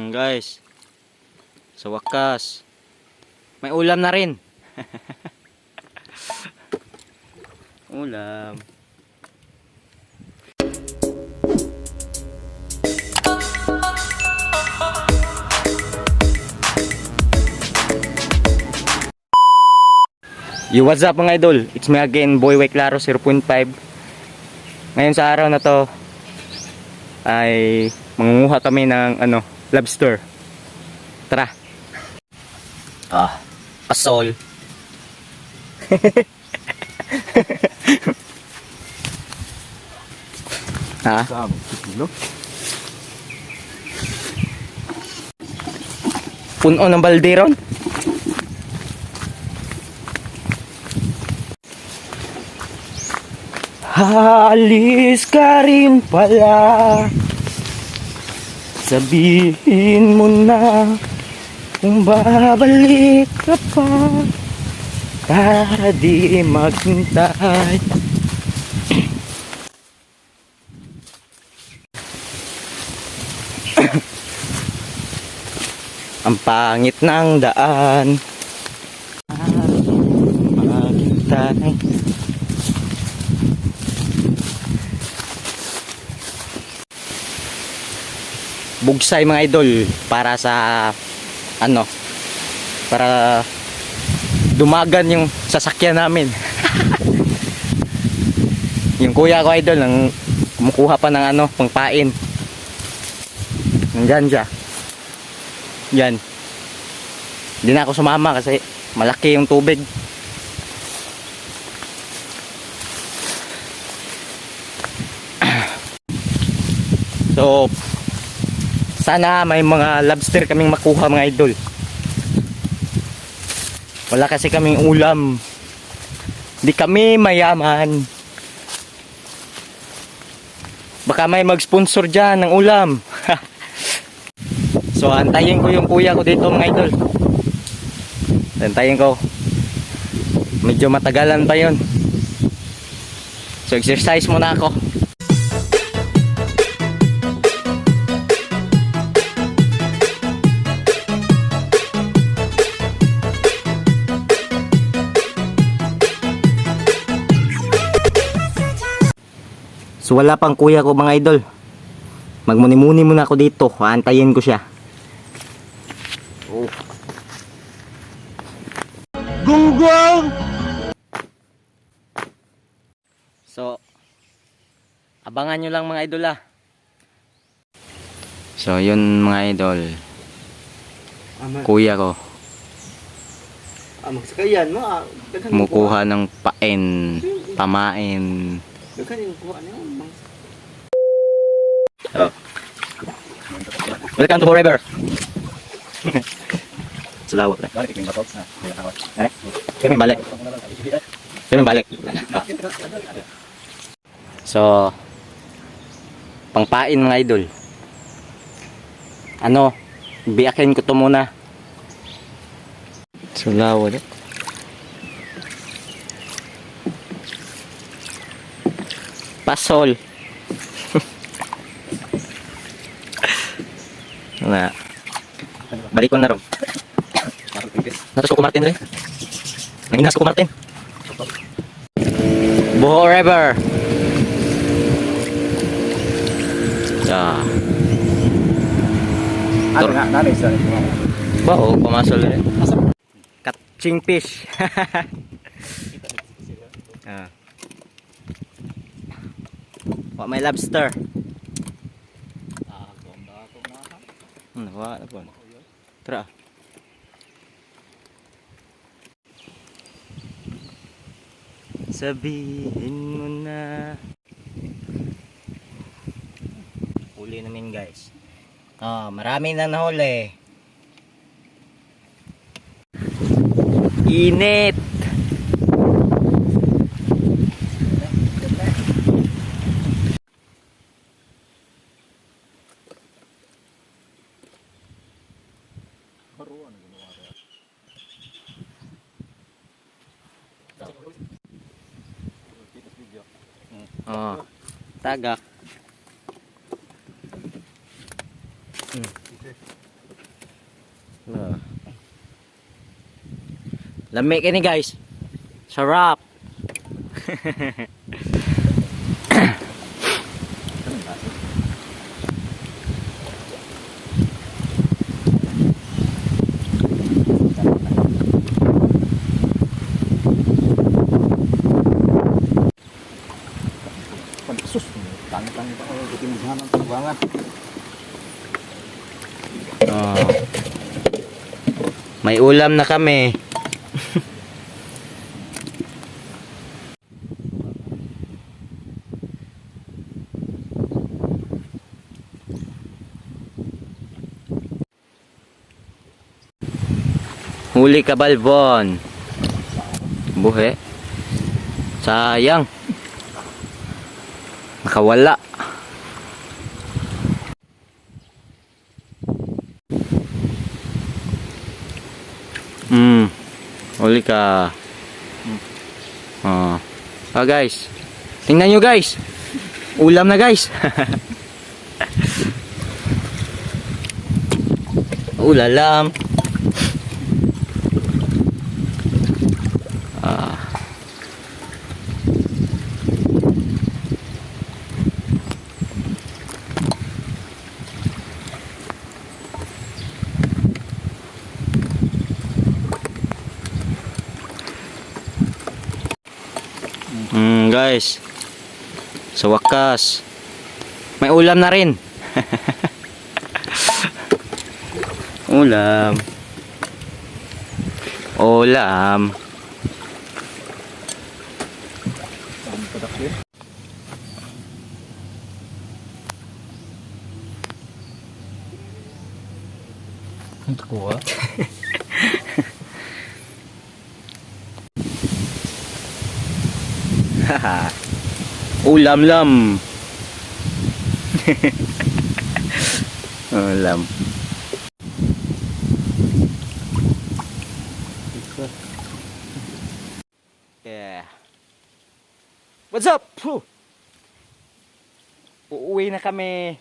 Guys, sa wakas may ulam na rin. Ulam. Yo, what's up mga idol? It's me again, Boy Way Claro 0.5. Ngayon sa araw na to ay mangunguha kami ng lobster. Tara. Pasol. Ha? Puno ng balde ron. Halis ka rin pala, sabihin mo na kung babalik ka pa para di maghintay. Ang pangit ng daan para maghintay. Bugsay mga idol para sa para dumagan yung sasakyan namin. Yung kuya ko idol nang kumukuha pa ng pangpain. Nandyan siya. Yan. Hindi na ako sumama kasi malaki yung tubig. So sana may mga lobster kaming makuha mga idol. Wala kasi kaming ulam. Hindi kami mayaman. Baka may mag-sponsor dyan ng ulam. So antayin ko yung kuya ko dito mga idol. Antayin ko. Medyo matagalan pa yun. So exercise muna ako. So wala pang kuya ko mga idol. Magmuni-muni muna ako dito. Aantayin ko siya. Gunggong! So abangan nyo lang mga idol . So yun mga idol. Kuya ko magsakayan mo kumukuha ng pamain. Welcome to Forever. Salawat na. Kami balik. So pangpain mga idol. Biyakin ko to muna. Salawat. Pasol. Na. Balik ko na ron. Natas ko Martin rin. Nanginas ko Martin. Forever. Ya. Bao, pumasol rin. Catching fish. May lobster. Wala po. Tara. Sabihin mo na. Huli namin guys. Marami na nahuli. Init. Tagak. Lamig ini guys. Sarap. Sus, tangit-tangit ako, buting-butingan ng tagbangan. Oh. May ulam na kami. Huli ka, Balbon. Buhe. Sayang. Nakawala. Huli ka. Guys. Tingnan nyo guys. Ulam na guys. Ulalam. Guys, sa wakas may ulam na rin. Ulam. Ang kuha. Ulam. Ulam. Yeah. What's up? Uuwi na kami.